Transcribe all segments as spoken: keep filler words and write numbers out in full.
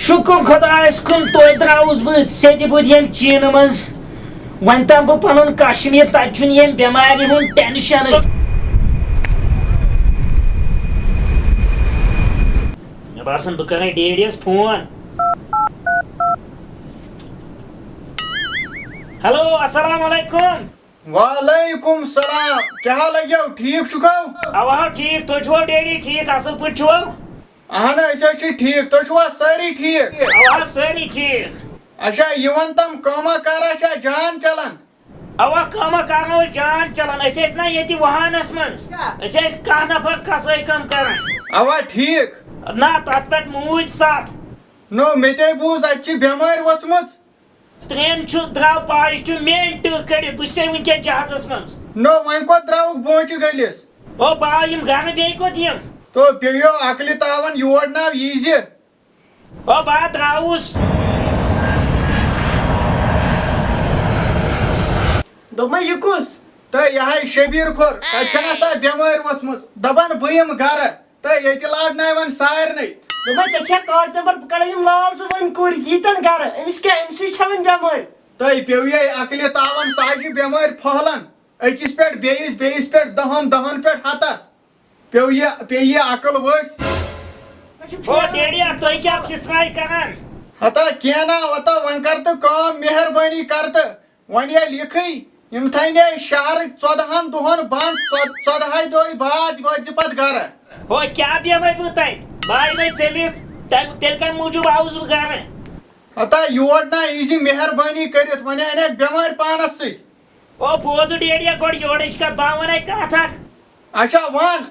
شُکُر خۄدایَس کُن، توتہِ درٛاوُس بہٕ سیٚدِ بُدِ ییٚمہِ چیٖنہٕ منٛز۔ وۄنۍ تام بہٕ پَنُن کشمیر، تَتہِ چھُنہٕ ییٚمہِ بٮ۪مارِ ہُنٛد ٹٮ۪نشَنٕے۔ مےٚ باسان، بہٕ کَرَے ڈیڈیَس فون۔ ہیلو، السلام علیکم۔ وعلیکم سلام، کیٛاہ حال لگیو؟ ٹھیٖک چھُکھو؟ اوا، ٹھیٖک، تُہۍ چھِوا ڈیڈی؟ ٹھیٖک، اَصٕل پٲٹھۍ چھِوا؟ اہن، أسۍ حظ چھِ ٹھیٖک، تُہۍ چھِوا سٲری ٹھیٖک؟ اوا، سٲری ٹھیٖک۔ اچھا، یہِ وَن تَم، کٲمہ کارا چھا جان چلان؟ اوا، کٲمہ کارا اوس جان چلان۔ أسۍ ٲسۍ نہ ییٚتہِ وُہانَس منٛز، أسۍ ٲسۍ کاہ نفر قصٲے کٲم کران۔ اوا، ٹھیٖک۔ نہ، تَتھ پٮ۪ٹھ موٗدۍ ستھ۔ نو، مےٚ تے بوٗز اَتہِ چھِ بٮ۪مٲرۍ ؤژھمٕژ۔ ترٛٮ۪ن چھُ، درٛاو پازِٹیو، مین ٹٲر کٔڑِتھ، بہٕ چھُسے وٕنکیٚن جہازس منٛز۔ نو، وۄنۍ کوٚت درٛاوُکھ بونٛچہِ گٔلِس؟ او، بہٕ آو یِم گرٕ، بیٚیہِ کوٚت یِم؟ تو پیٚیو عقلہِ تاوَن یور ناو یی زِ۔ او، بہٕ ہا درٛاوُس۔ دوٚپمَے، یہِ کُس؟ تہٕ یہِ ہاے شبیٖر کھوٚر، تَتہِ چھَنہ سۄ بٮ۪مٲرۍ ؤژھمٕژ، دَپان بہٕ یِمہٕ گرٕ۔ تہٕ ییٚتہِ لارناوان سارنٕے۔ دوٚپمَے، ژےٚ چھےٚ کاغذ نمبر، بہٕ کَڑَے یِم لال زٕ وۄنۍ کوٗرۍ ییٖتٮ۪ن گَرٕ۔ أمِس کیٛاہ، أمِسٕے چھےٚ وۄنۍ بٮ۪مٲرۍ؟ تہٕ پیوٚو یے عقلہِ تاوَن، سۄ چھِ بٮ۪مٲرۍ پھٔہلان أکِس پٮ۪ٹھ بیٚیِس، بیٚیِس پٮ۪ٹھ دَہَن، دَہَن پٮ۪ٹھ ہَتَس۔ پیوٚو یہِ، پیٚیہِ یہِ عقل ؤسۍ۔ او ڈیڈیا، تُہۍ کیٛاہ فِسراے کَران؟ ہتا کینٛہہ نا، وَتا وۄنۍ کَر تہٕ کٲم، مہربٲنی کَر تہٕ۔ وۄنۍ ییٚلہِ یِکھٕے، یِم تھاے مےٚ شہرٕکۍ ژۄدہَن دۄہَن بنٛد، ژۄد-، ژۄدہَے دۄہہِ بعد وٲتۍ زِ پتہٕ گرٕ۔ ہو، کیٛاہ بیٚہمَے بہٕ تَتہِ؟ بہٕ آیہِ وۄنۍ ژٔلِتھ، تَمہِ، تیٚلہِ کَمہِ موٗجوٗب آوُس بہٕ گرٕ؟ ہتا یور نا یی زِ مہربٲنی کٔرِتھ، وۄنۍ اَنَکھ بٮ۪مٲرۍ پانَس سۭتۍ۔ او، بوزٕ ڈیڈیا گۄڈٕ یورٕچ کَتھ، بہٕ وَنَے کَتھ اَکھ۔ اچھا، وَن۔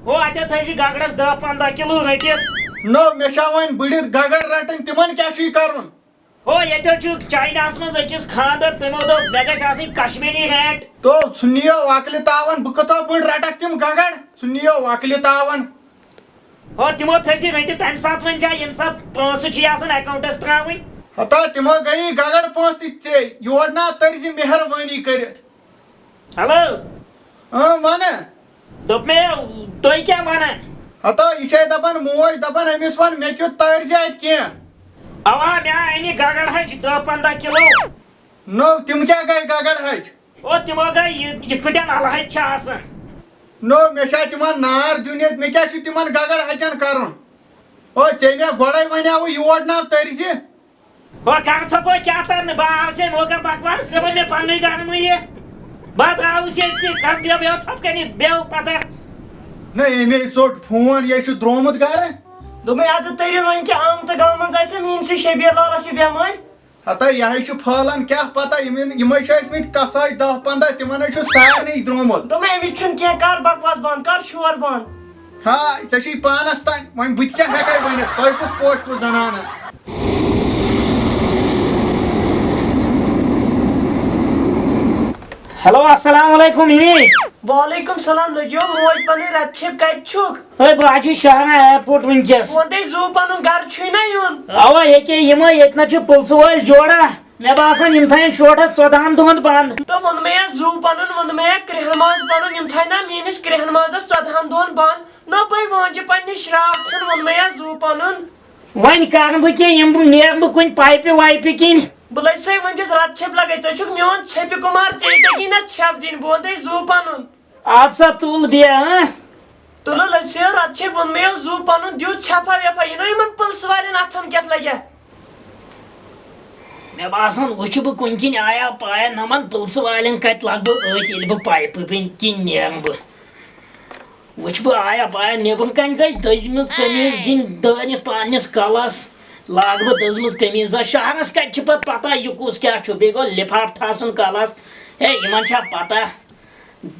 ہو، اَتٮ۪تھ تھٲیزِ گگرَس دَہ پنٛداہ کِلوٗ رٔٹِتھ۔ نو، مےٚ چھا وۄنۍ بٕڈِتھ گگر رَٹٕنۍ، تِمَن کیٛاہ چھُے کَرُن؟ ہو، ییٚتہِ حظ چھُ چایناہَس منٛز أکِس خانٛدر، تٔمۍ حظ دوٚپ، مےٚ گژھِ آسٕنۍ کشمیٖری رینٹ۔ تو ژھُنِیو عقلہِ تاوَن، بہٕ کِتھو پٲٹھۍ رَٹَکھ تِم گگر؟ ژھُنِیو عقلہِ تاوَن۔ ہو، تِمو تھٲے زِ رٔٹِتھ تَمہِ ساتہٕ وۄنۍ زِ ییٚمہِ ساتہٕ پونٛسہٕ چھِ آسان اکاونٹَس ترٛاوٕنۍ۔ ہتا، تِمو گٔیی گگر پونٛسہٕ تہِ ژے۔ یور نا تٔرۍ زِ مہربٲنی کٔرِتھ۔ ہیلو۔ اۭں، وَنہٕ۔ دوٚپ مےٚ، تُہۍ کیٛاہ وَنان؟ ہتا، یہِ چھے دَپان موج، دَپان أمِس وَن مےٚ کیُتھ تٲرۍ زِ اَتہِ کینٛہہ۔ اَوا، مےٚ اَنہِ گگر ہَچہِ دَہ پنٛداہ کِلوٗ۔ نو، تِم کیٛاہ گٔے گگر ہَچہِ؟ او، تِمو گٔے یہِ، یِتھ پٲٹھۍ الہٕ ہَچہِ چھِ آسان۔ نو، مےٚ چھا تِمن نار دیُن ییٚتہِ؟ مےٚ کیٛاہ چھُ تِمن گگر ہَچَن کَرُن؟ او، ژےٚ مےٚ گۄڈَے وَنیٛاوُ یور نا تٔرۍ زِ۔ ہو، کر ژھۄپہٕ کیٛاہ ترنہٕ؟ بہٕ آسے موقع بکواس، دَپان مےٚ پننُے گرٕ مہٕ یہِ۔ بہٕ درٛاوُس ییٚتہِ، کر بیٚہو، بیٚہو ژھۄپہٕ کَنہِ، بیٚہو پتہٕ۔ نہ، أمے ژوٚٹ فون، یہِ چھُ درٛومُت گرٕ۔ دوٚپمَے، اَدٕ تٔرِو وۄنۍ کہِ آمتہٕ گامہٕ منٛز آسہِ میٛٲنۍ سٕے شبیٖر لالَس یہِ بٮ۪مٲرۍ۔ ہتا، یہِ ہے چھُ پھٲلان، کیٛاہ پتہ، یِم، یِمے چھِ ٲسۍ مٕتۍ قصٲے دَہ پنٛداہ، تِمن ہے چھُ سارنٕے درٛومُت۔ دوٚپمَے، أمِس چھُنہٕ کینٛہہ، کر بکواس بنٛد، کر شور بنٛد۔ ہا، ژےٚ چھُے پانس تام، وۄنۍ بہٕ تہِ کیٛاہ ہٮ۪کے ؤنِتھ؟ تۄہہِ کُس پوشہِ کُس زنانہٕ؟ ہیلو، السلام علیکم، مِمی۔ وعلیکم سلام، لٔجیو موج پنٕنۍ رتہٕ چھِپ، کتہِ چھُکھ؟ ہے، بہٕ حظ چھُس شاہراہ ایئرپورٹ وٕنکیٚس۔ وۄنۍ تۄہہِ زوٗ پنُن گرٕ چھُے نا یُن؟ اوا، ییٚکیٛاہ یِمے، ییٚتہِ نہ چھُ پُلسہٕ وٲلۍ جوڑا۔ مےٚ باسان، یِم تھاین شوٹھس ژۄدہن دۄہن بند۔ تہٕ ووٚنمَے یَتھ زوٗ پَنُن، ووٚنمَے یَتھ کرٛیٚہن ماز پَنُن، یِم تھاے نا میٛٲنِس کرٛیٚہن مازَس ژۄدہن دۄہن بنٛد۔ نہ بٔے وٲنجہِ پننہِ شراکھ ژھٕن، ووٚنمَے یَتھ زوٗ پَنُن۔ وۄنۍ کَرٕ بہٕ کینٛہہ، یِم بہٕ نیرٕ بہٕ کُنہِ پایپہِ وایپہِ کِنۍ۔ بہٕ لٔج سَے وۄنۍ دِتھ رَتہٕ چھِپ لَگٲے، ژےٚ چھُکھ میون ژھیٚپہِ کُمار، ژےٚ تَگی نہ ژھیٚپ دِنۍ، بہٕ وَنہٕ تۄہہِ زوٗ پَنُن۔ اَدٕ سا تُل بیٚیہِ، ہاں؟ تُلُن أسۍ یہِ رَتہٕ چھِ ووٚنمَے یو زوٗ پَنُن، دِیِو ژھٮ۪پھا وٮ۪پھا، یہِ نہ یِمَن پُلسہٕ والٮ۪ن اَتھَن کٮ۪تھ لَگہِ۔ مےٚ باسان، وٕچھِ بہٕ کُنہِ کِنۍ آیا پایا، نَمَن پُلسہٕ والٮ۪ن کَتہِ لَگہٕ بہٕ أتھۍ، ییٚلہِ بہٕ پایپہِ بٔنۍ کِنۍ نیرٕ بہٕ۔ وٕچھِ بہٕ آیا پایا، نیٚبرٕ کَنۍ گٔے دٔزمٕژ قمیٖض دِنۍ دٲرِتھ پنٛنِس کَلَس، لاگہٕ بہٕ دٔزمٕژ قمیٖضہ۔ شہرَس کَتہِ چھِ پَتہٕ پَتہ یہِ کُس کیٛاہ چھُ، بیٚیہِ گوٚو لِفاف ٹھاسُن کَلَس۔ ہے، یِمَن چھا پَتہ؟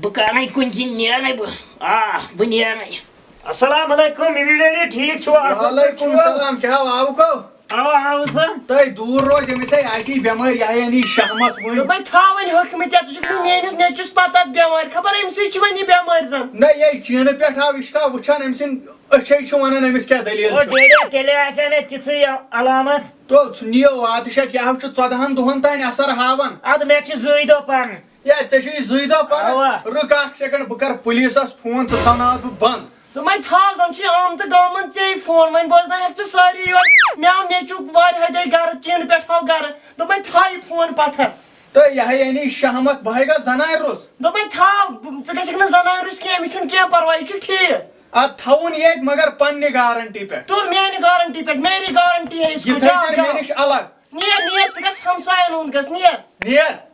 بہٕ کَرَے کُنہِ کِنۍ نیرَے بہٕ۔ آ، بہٕ نیرَے۔ السلام علیکم، مِمی ڈیڈی، ٹھیٖک چھُوا؟ اَصٕل پٲٹھۍ وعلیکم چھُوا؟ السلام، کیٛاہ حال، آوُکھو؟ اَوا، آوُس سا۔ تۄہہِ دوٗر روز، أمِس ہے آسی بٮ۪مٲرۍ، یہِ ہے اَنی شہمت وٕنۍ۔ دوٚپمَے، تھاو وۄنۍ حُکمہِ تہِ، ژٕ چھُکھ نہٕ میٛٲنِس نیٚچوِس پَتہ بٮ۪مٲرۍ، خبر أمِسٕے چھِ وۄنۍ یہِ بٮ۪مٲرۍ زَن۔ نہ، یہِ چیٖنہٕ پٮ۪ٹھ آو، یہِ چھُکھا وٕچھان أمۍ سٕنٛدۍ أچھے چھِ وَنان أمِس کیٛاہ دٔلیٖل او چھِ۔ ڈیڈی، تیٚلے آسہِ ہا مےٚ تِژھٕے علامت۔ تو ژٕ نِیو واتہٕ چھا، کیٛاہ چھُ ژۄدہَن دۄہَن تام اثر ہاوان؟ اَدٕ مےٚ چھِ زٕے دۄہ پَرُن۔ یا ژےٚ چھُے زٕے دۄہ پَران؟ اَوا۔ رُک اَکھ سیکنڈ، بہٕ کَرٕ پُلیٖسَس فون، ژٕ تھاوناوَتھ بہٕ بنٛد۔ دوٚپمَے تھاو، زَن چھُے آمتہٕ گامَن ژےٚ فون، وۄنۍ بوزناوکھ ژٕ سٲری یورٕ۔ مےٚ آو نیٚچوٗ واریاہہِ دۄہہِ گَرٕ، چیٖنہٕ پٮ۪ٹھ آو گَرٕ، دوٚپمَے تھاو یہِ فون پَتھَر۔ تہٕ یہِ ہا یعنی شہمت، بہٕ ہَے گژھٕ زنانہِ روٚس۔ دوٚپمَے تھاو، ژٕ گژھکھ نہٕ زنانہِ روٚس کینٛہہ، أمِس چھُنہٕ کینٛہہ پَرواے، یہِ چھُ ٹھیٖک۔ اَدٕ تھاوُن ییٚتہِ، مگر پننہِ گارنٹی پٮ۪ٹھ۔ تُل میٛانہِ گارنٹی پٮ۪ٹھ، میری گارنٹی ہے اس کو، یہِ تھٲے جاؤ، ژٕ جاؤ۔ مےٚ نِش الگ۔ نیر، نیر، ژٕ گژھ ہمساین ہُنٛد گژھ، نیر۔ نیر۔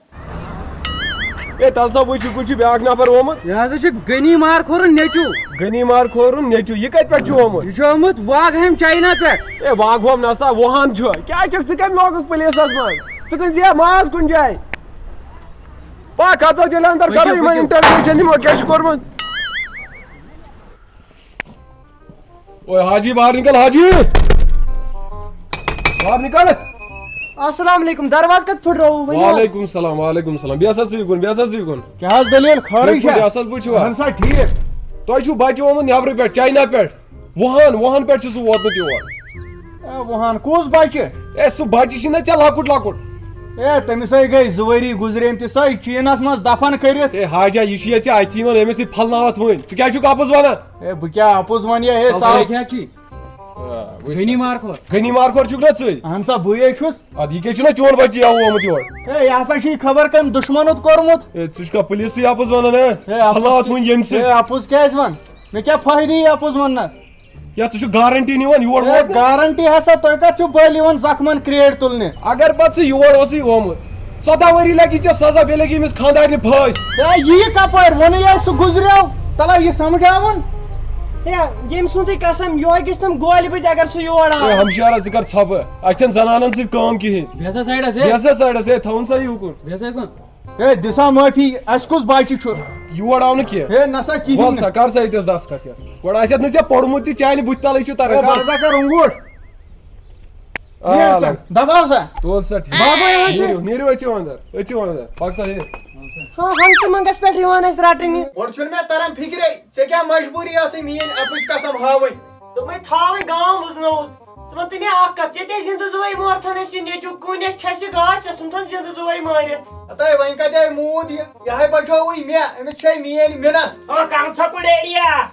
اے، تَلہٕ سا وٕچھ، یہِ کُس چھُ بیٛاکھ نفر آمُت؟ یہِ ہسا چھُ غنی مارکھورُن نیٚچوٗ۔ غنی مارکھورُن نیٚچوٗ، یہِ کَتہِ پٮ۪ٹھ چھُ آمُت؟ یہِ چھُ آمُت واگہام چاینا پٮ۪ٹھ۔ اے، واگہام نہ سا، وُہان چھُ۔ کیٛازِ چھُکھ ژٕ کَمہِ لوکُکھ پُلیٖسَس منٛز؟ ژٕ کُنہِ جایہِ ماز کُنہِ جایہِ؟ پَکھ، اَژو تیٚلہِ اَندَر، پٔکِو، کَرو یِمَن پٔکِو۔ انٹروگیشن، یِمو کیٛاہ چھُ کوٚرمُت۔ اوے حاجی، باہر نکل حاجی، باہر نکل۔ السلام علیکم، دروازٕ کتہِ پھٕٹرووُ؟ ؤنِو حظ۔ وعلیکم السلام، وعلیکم السلام۔ بیٚہہ سا ژٕے کُن، بیٚہہ سا ژٕے کُن۔ کیٛاہ حظ دٔلیٖل؟ خٲرٕے ٹھیٖک پٲٹھۍ، چھا؟ اصل پٲٹھۍ چھِوا؟ اہن سا، ٹھیٖک۔ تۄہہِ چھُو بچہِ آمُت نیٚبرٕ پٮ۪ٹھ، چاینا پٮ۪ٹھ۔ وُہان، وُہان پٮ۪ٹھ چھُ سُہ ووتمُت یور۔ اے، وُہان کُس بچہِ؟ اے، سُہ بچہِ چھُنہ ژےٚ لۄکُٹ لۄکُٹ۔ اے، تٔمِس ہے گٔے زٕ ؤری گُزریمتِس، سۄے چیٖنس منٛز دفن کٔرِتھ۔ اے حاجہ، یہِ چھُ ییٚتہِ اَتہِ یِوان، أمِس ہے پھلناوتھ وۄنۍ۔ ژٕ کیٛازِ چھُکھ اپُز ونان؟ اے، بہٕ کیٛاہ اپُز ونہٕ؟ اے، ژٕ ژاو۔ کیٛاہ چھُے؟ آ، وٕچھ سا۔ غنی مارکھور۔ غنی مارکھور چھُکھ نا ژٕے؟ اہن سا، بٕے ہے چھُس۔ اَدٕ یہِ کیٛاہ چھُنہ چون بچہِ یَوٕ آمُت یور؟ ہے، یہِ ہسا چھُے خبر کٔمۍ دُشمنُت کوٚرمُت۔ ہے، ژٕ چھُکھا پُلیٖسٕے اپُز ونان، ہے؟ ہے، اپُز پھلناوتھ وۄنۍ ییٚمہِ سۭتۍ۔ ہے، اپُز کیٛازِ ون؟ مےٚ کیٛاہ فٲیدٕ یہِ اپُز وننس؟ یا ژٕ چھُکھ گارنٹی نِوان یور ہے، ووت نہٕ؟ گارنٹی ہسا، تُہۍ کتھ چھِو بٔلۍ یِوان زخمن کرٛیڈ تُلنہِ؟ اگر پتہٕ ژٕ یور اوسُے آمُت، ژۄداہ ؤری لگی ژےٚ سزا، بیٚیہِ لگی أمِس خانٛدارنہِ پھٲسۍ۔ ہے، یہِ کپٲرۍ ووٚنُے اَسہِ سُہ گُزریو؟ تلا یہِ سمجھاوُن۔ ہے، ییٚمۍ سُنٛدٕے قسم، یورٕ گٔژھۍ تِم گولہِ بٔزۍ اگر سُہ یور آو۔ ہے، ہمشیرا، ژٕ کر ژھۄپہٕ، اَسہِ چھَنہٕ زنانن سۭتۍ کٲم کِہیٖنۍ۔ بیٚہہ سا سایڈس، ہے۔ بیٚہہ سا سایڈس، ہے، تھاوُن سا یہِ اُکُن۔ بیٚہہ سا یُکُن۔ ہے، دِ سا معٲفی، اَسہِ کُس بچہِ چھُ؟ یور آو نہٕ کینٛہہ۔ ہے، نہ سا کِہیٖنۍ وَل نہٕ۔ سا، کر سا ییٚتٮ۪س دستخط یَتھ۔ گۄڈٕ آسہِ یَتھ نہٕ ژےٚ پوٚرمُت تہِ، چانہِ بُتھِ تَلٕے چھُ تران۔ ہے، بہٕ ہسا کر اونٛگُٹ۔ آ، نیر سا، لگ۔ دباو سا۔ تُل سا ٹھیٖک۔ باگو یِوان سا۔ نیٖرِو، نیٖرِو، أژِو اَندر، أژِو اَندر۔ پَک سا ہے۔ ہاں، ہنٛگتہٕ منٛگَس پٮ۪ٹھ یِوان اَسہِ رَٹٕنہِ۔ گۄڈٕ چھُنہٕ مےٚ تران فِکرے، ژےٚ کیٛاہ مجبوٗری ٲسٕے میٛٲنۍ اَپٕز قسم ہاوٕنۍ؟ دوٚپمَے تھاوٕنۍ گام وُزنووُتھ۔ ژٕ وَن تہٕ مےٚ اَکھ کَتھ، ژےٚ تہِ زِندٕ زُوَے مورتھَن اَسہِ یہِ نیٚچوٗ، کُنہِ اَسہِ چھَسہِ گاش، ژےٚ ژھُنتھَن زِندٕ زُوَے مٲرِتھ۔ ہَتَے وۄنۍ کَتہِ آے موٗد یہِ؟ یِہوٚے بچووُے مےٚ، أمِس چھے میٛٲنۍ مِنت۔ او کَنٛگ ژھۄپہٕ ڈیڈیا۔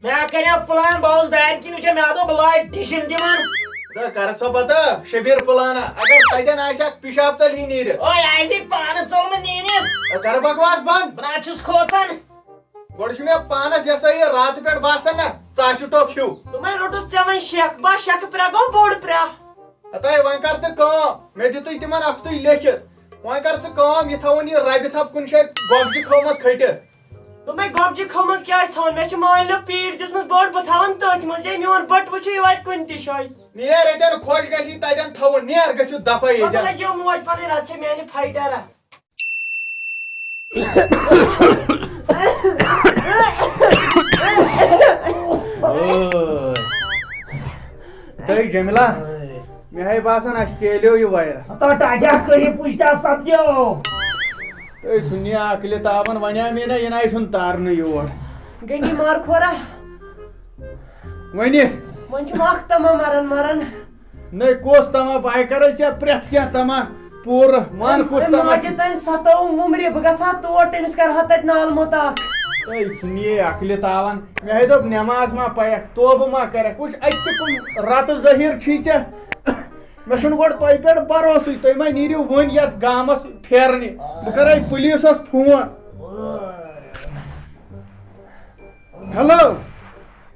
مےٚ کریو پلان، بہٕ اوسُس دارِ کِنۍ وٕچھان، مےٚ دوٚپ بہٕ لاگہٕ ڈِشِن دِوان۔ تہٕ کر ژٕ پتہٕ شبیر پلانہ، اگر تتٮ۪ن آسہِ اکھ پِشاب ژلہِ ہی نیٖرِتھ۔ اوے، آسہِ پانہٕ ژوٚلمُت نیٖرِتھ۔ تہٕ کر بکواس بنٛد۔ بہٕ نہ حظ چھُس کھوژان۔ گۄڈٕ چھُ مےٚ پانس یہِ ہسا یہِ راتہٕ پٮ۪ٹھ باسان نہ، ژاسہِ ٹوٚک ہیوٗ۔ دوٚپمَے روٚٹُتھ ژےٚ وۄنۍ شیخ، بس شیخہٕ پرٛا گوٚو بوٚڑ پرٛا۔ ہتاے وۄنۍ کر تہٕ کٲم، مےٚ دِتُے تِمن اکھتُے لیکھِتھ۔ وۄنۍ کر ژٕ کٲم، یہِ تھاوُن یہِ ربہِ تھپھ کُنہِ جایہِ گۄگجہِ کھٲو منٛز کھٔٹِتھ۔ دوٚپمَے، گۄگجہِ کھٲو منٛز کیٛازِ تھاوَن؟ مےٚ چھِ مالِنیو پیٖٹ دِژمٕژ بٔڑ، بہٕ تھاوَن تٔتھۍ منٛز۔ ہے، میون بٔٹوٕ چھُ یِوان کُنہِ تہِ جایہِ۔ نیر ییٚتٮ۪ن خۄش گژھی، تَتٮ۪ن تھاوُن۔ نیر گٔژھِو دفعہ پَتہٕ ییٚتٮ۪ن۔ لَگیو موج پَنٕنۍ، رَتھ چھےٚ میٛانہِ فایٹَرَہ۔ اوے۔ تہٕ جمیلہ، مےٚ ہے باسان، اَسہِ تیلیو یہِ وایرس۔ ہتا ٹاٹیا کٔرِو پُشتا سپدیو۔ تہٕ ژھُنہِ عقلہِ تاوَن، وَنیٛا مےٚ نہ، یہِ نہ چھُنہٕ تارنہٕ یور۔ غنی مار کھورا۔ وۄنۍ؟ وۄنۍ چھُم اکھ تمہ مران مران۔ نٔے کُس تمہ؟ بہٕ ہے کرے ژےٚ پرٛٮ۪تھ کینٛہہ تمہ پوٗرٕ۔ وَن کُس أمۍ تمہ ماجہِ چھُ؟ ژَنہِ ستٲوُم وُمرِ، بہٕ گژھٕ ہا تور، تٔمِس کرٕ ہا تَتہِ نالہٕ موٚت اکھ۔ ہے، ژھُنہِ عقلہِ تاوَن۔ مےٚ ہے دوٚپ نٮ۪ماز ما پَرَکھ، توبہٕ ما کَرَکھ۔ وٕچھ، اَتہِ تہِ کٕم رَتہٕ ظٲہِر چھی ژےٚ۔ مےٚ چھُنہٕ گۄڈٕ تۄہہِ پٮ۪ٹھ بروسٕے، تُہۍ ما نیٖرِو وۄنۍ یَتھ گامَس پھیرنہِ؟ بہٕ کَرَے پُلیٖسَس فون۔ ہیلو،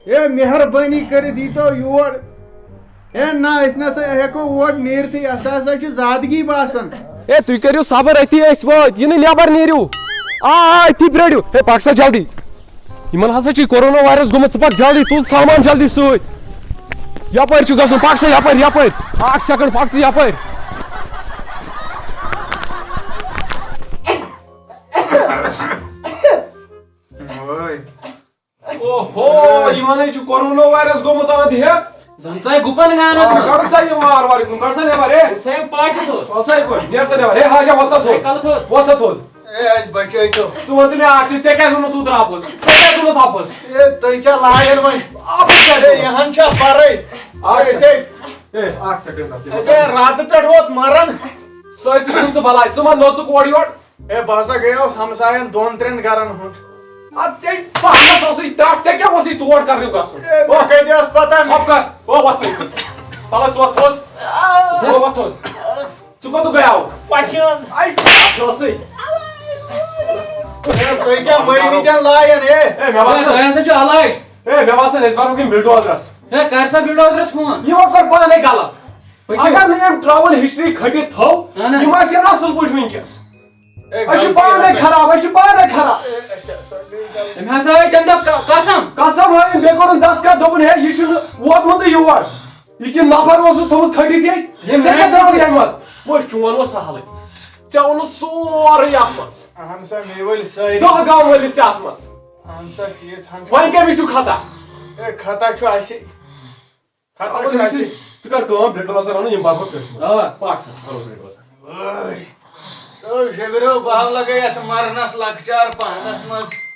ہے مہربٲنی کٔرِتھ ییٖتو یور۔ ہے نہ، أسۍ نہ سا ہٮ۪کو اور نیٖرتھٕے، اَسہِ ہسا چھِ زادگی باسان۔ ہے تُہۍ کٔرِو صبر، أتی أسۍ وٲتۍ، یہِ نہٕ نٮ۪بر نیٖرِو۔ آ، آ، أتی پرٛٲرِو۔ ہے پَک سا جلدی۔ یِمن ہسا چھُ کورونا وایرس گوٚمُت، ژٕ پَک جلدی، تُل سامان جلدی سۭتۍ۔ یَپٲرۍ چھُ گژھُن، پَک سا یَپٲرۍ، یَپٲرۍ۔ اکھ سیکنڈ، پَک ژٕ یَپٲرۍ۔ وٲے۔ اوہو، یِمن ہے چھُ کورونا وایرس گوٚمُت أنٛدۍ ہٮ۪تھ۔ زن ژاے گُپن گانس آ، منٛز۔ کڑ سا یہِ وار وار کُن، کڑ سا نٮ۪بر، ہے۔ سا یِم پاکہِ ژوٚٹ۔ ژٕ سا یہِ کُن، نیر سا نٮ۪بر۔ ہے، حاجہ، وۄتھ سا تھوٚد۔ ہے، کلہٕ تھوٚد۔ وۄتھ سا تھوٚد۔ ہے، اَسہِ بچٲے تو۔ ژٕ وَن تہٕ مےٚ اکھ چیٖز، ژےٚ کیٛازِ ووٚنُتھ اوٗترٕ اَپُز؟ ژےٚ کیٛازِ ووٚنُتھ اَپُز؟ ہے، تُہۍ کیٛاہ لایان وۄنۍ؟ اَپُز کیٛازِ ہے، ووٚنُتھ؟ یِہَن چھا پَرٕے؟ اکھ أسۍ سیکنڈ۔ ہے، اکھ سیکنڈ، اکھ سیکنڈ۔ أسۍ ہے راتہٕ پٮ۪ٹھ ووت مران۔ سُہ ٲسۍ سُہ ژٕ بلاے، ژٕ ما نوٚژُکھ اورٕ یور؟ ہے، بہٕ ہسا گٔیوس ہمساین دۄن ترٛٮ۪ن گرن ہُنٛد۔ اَدٕ ژےٚ پانَس ٲسٕے ترٛٹھ، ژےٚ کیٛاہ اوسُے تور کرنہِ گژھُن؟ ہے، مےٚ کَتہِ ٲس پتہ؟ ژھۄپ کر، او وۄتھ تھوٚد۔ تَلہٕ ژٕ وۄتھ تھوٚد۔ او وۄتھ تھوٚد۔ ژٕ کوٚت گٔیاوُکھ؟ پٹھیُن۔ اَے، اَتھ ٲسٕے۔ ہے، تُہۍ کیٛاہ مٔرمٕتٮ۪ن لایَن، ہے؟ ہے، مےٚ باسان، تۄہہِ ہسا چھُ علاج۔ ہے، مےٚ باسان، أسۍ بَرو وٕنکٮ۪ن بلڈوزرَس۔ ہے، کر سا بلڈوزرَس فون۔ یِمو کٔر پانَے غلط۔ پٔکِو۔ اگر نہٕ یِم travel history کھٔٹِتھ تھٲو، اہن۔ یِم آسن اصل پٲٹھۍ وٕنکیٚس۔ اے، أسۍ چھِ غلطی پانے ٲسٕس۔ خراب، أسۍ چھِ پانے خراب۔ اے، اَسہِ ہسا گٔے غلطی۔ أمۍ ہسا ٲے تَمہِ دۄہ ق-، قسم۔ قسم ہٲوِن، بیٚیہِ کوٚرُن دستخط، دوٚپُن، ہے، یہِ چھُنہٕ ووتمُتٕے یور۔ یہِ کِنہٕ نفر اوسُکھ تھوٚمُت کھٔٹِتھ ییٚتہِ؟ ییٚمۍ ژےٚ کیٛاہ ہسا ترٛٲوٕتھ اَمہِ منٛز؟ وۄنۍ چون اوس سہلٕے۔ ژےٚ اوٚنُتھ سورُے اَتھ منٛز۔ اہن سا، مے ؤلۍ سٲری۔ دَہ گام وٲلِتھ ژےٚ اَتھ منٛز۔ اہن سا، تیٖژ ہن چھِ۔ وۄنۍ کٔمِس چھُ خطا؟ اے، خطا چھُ اَسہِ۔ خطا اَوٕ چھُ نہٕ اَسہِ۔ ژٕ کر کٲم، بلڈوزر اَنو، یِم بَرہوکھ تٔتھۍ منٛز۔ آ۔ پَکھ سا، اَنو بلڈوزر۔ وٲے۔ تو شبرو، بہٕ ہاو لگے یتھ مرنس لۄکچار پانس منٛز۔